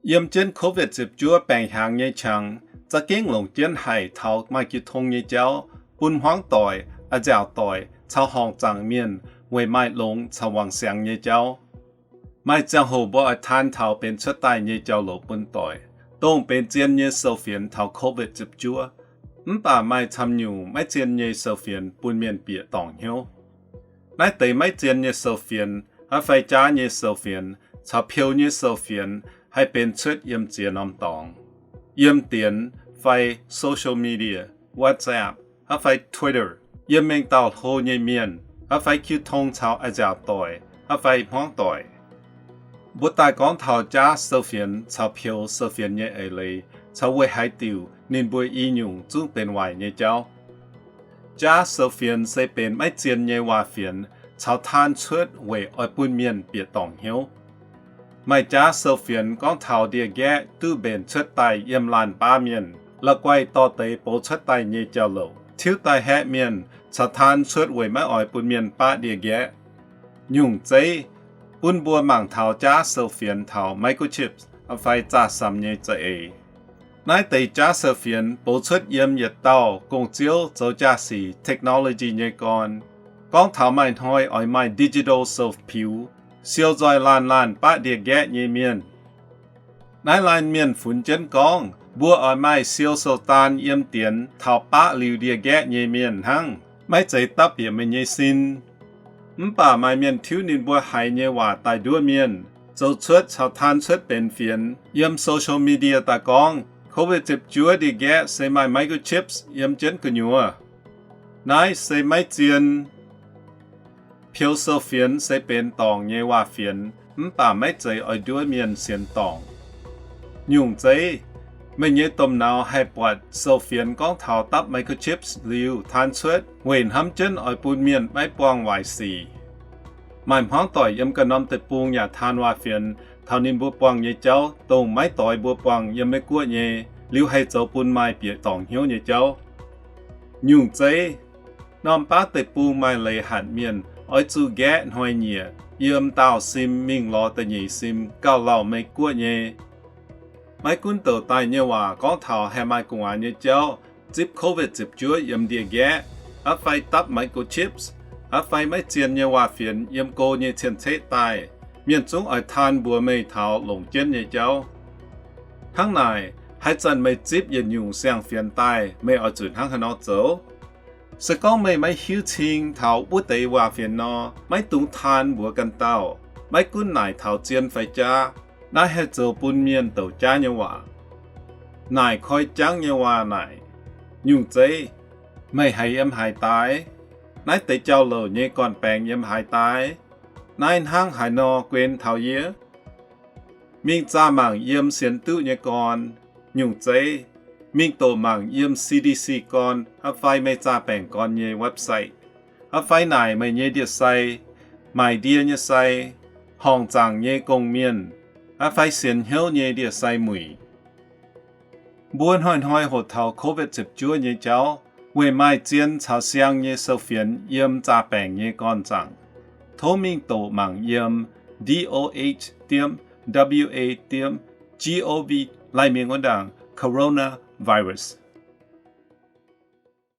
Yiem jienv COVID ziepc juov baengc hiaangx nyei qangx, za'gengh longc jienv haic taux maaih jiu tong nyei jauv bun hmuangv doic, a'nziaauc doic caux horngc zaangc mienh weic maaih longx caux wangc siangx nyei jauv. Maaih ziangh hoc mbuo oix taan taux benx cuotv daaih nyei jauv-louc bun doic, dongh benx zien nyei sou-fienx taux COVID ziepc juov. Mv baac maaih camv nyungc maiv zien nyei sou-fienx bun mienh bieqc dorngc hnyouv. Naaiv deix maiv zien nyei sou-fienx, aa fai jaav nyei sou-fienx, caux peux nyei sou-fienx haih benx cuotv yiem ziex norm dorngx: yiem dienx fai social media, WhatsApp, aa fai Twitter, yiem mengh dauh hlo nyei mienh, aa fai jiu tong caux a'nziaauc doic, aa fai hmuangv doic. Mbuo daaih gorngv taux jaav sou-fienx caux peux sou-fienx nyei eix leiz caux weic haaix diuc ninh mbuo i nyungc zungv benx waaic nyei jauv. Jaav sou-fienx se benx maiv zien nyei waac-fienx caux taan cuotv weic oix bun mienh bieqc dorngc hnyouv. Maaih jaav sou-fienx gorngv taux ndie-nqaeqv duqv mbenc cuotv daaih yiem laanh baav mienh, la'guaih dorh deix bouz cuotv daaih nyei jauv-louc tiuv daaih haeqv mienh caux taan cuotv weic maiv oix bun mienh baqv ndie-nqaeqv. Nyungc zeiv, bun mbuo mangc taux jaav sou-fienx taux microchips fai zaah samx nyei za'eix. Naaiv deix jaav sou-fienx bouz cuotv yiem yietc dauh gong-ziouv zoux jaa-sic technology nyei gorn, gorngv taux maaih hnoi oix maaih digital sou-piux siou nzoih laanh laanh baqv ndie-nqaeqv nyei mienh. Naaiv laanh mienh funx jienv gorngv mbuo oix maaih siou sou-daan yiem dienx taux baqv liuz ndie-nqaeqv nyei mienh hnangv, maiv zeiz dapv bieqc meih nyei sin. Mv baac maaih mienh tiuv ninh mbuo haiz nyei waac daaih nduov mienh, zoux cuotv caux taan cuotv benx fienx. Yiem social media daaih gorngv COVID ziepc juov ndie-nqaeqv se maaih microchips yiem jienv gu'nyuoz. Naaiv se maiv zien. Peux sou-fienx se benx dorngc nyei waac-fienx mv baac maiv zeiz oix nduov mienh sienx dorngc. Nyungc zeiv, meih nyei domh nauz haih buatc sou-fienx gorngv taux dapv microchips liuz taan cuotv weic hnamv jienv oix bun mienh maiv buangh waaic sic. Maaih hmuangv doic yiem ganh norm deic-bung yaac taan waac-fienx taux ninh mbuo buangh nyei jauv, dongh maiv doix mbuo buangh yiem Meiv-Guoqv nyei, liuz haih zoux bun maaih bieqc dorngc hnyouv nyei jauv. Nyungc zeiv, norm baav deic-bung maaih leiz hatc mienh oix zuqc nqaeqv hnoi-nyieqc yiem daauh sim mingh lorz da'nyeic sim gauh lauh Meiv-Guoqv nyei. Maiv gunv douc daaih nyei waac gorngv taux haih maaih gu'nguaaz nyei jauv zipv COVID ziepc juov yiem ndie-nqaeqv, aa fai dapv microchips, aa fai maiv zien nyei waac-fienx yiem go nyei cien-ceqv daaih, mienh zungv oix taan mbuox meih taux longc jienv nyei jauv. Hnangv naaic, haaix zanc meih zipv yietc nyungc siang-fienx daaih, meih oix zuqc hnangv haaix nor zoux? Se gorngv meih maiv hiuv cing taux wuov deix waac-fienx nor, maiv dungx taan mbuox ganh dauh, maiv gunv naaic taux zien fai jaav. Naaiv haih zoux bun mienh douc jaav nyei waac. Naaic koi jangv nyei waac naaic, nyungc zeiv, meih haiz yiem haaix daaih? Naaiv deix jauv-louc nyei gorn-baengx yiem haaix daaih? Naaiv hnangv haaix nor guen taux yie? Mingh zaah mangc yiem sienx duqv nyei gorn. Nyungc zeiv, mingh doqc mangc yiem C D C gorn aa fai meih zaah baengc gorn nyei website, aa fai naaic meih nyei ndie-sai, maaic ndie nyei sai, horngc zaangc nyei gong-mienh, aa fai sienx hnyouv nyei ndie-sai muic. Mbuo hnoi-hnoi hoqc taux COVID ziepc juov nyei jauv weic maaih zien caux siang nyei sou-fienx yiem zaah baengc nyei gorn-zaangc. Tov mingh doqc mangc yiem D O H diemv W A diemv G O V, lai mingh wuov ndaangc coronavirus.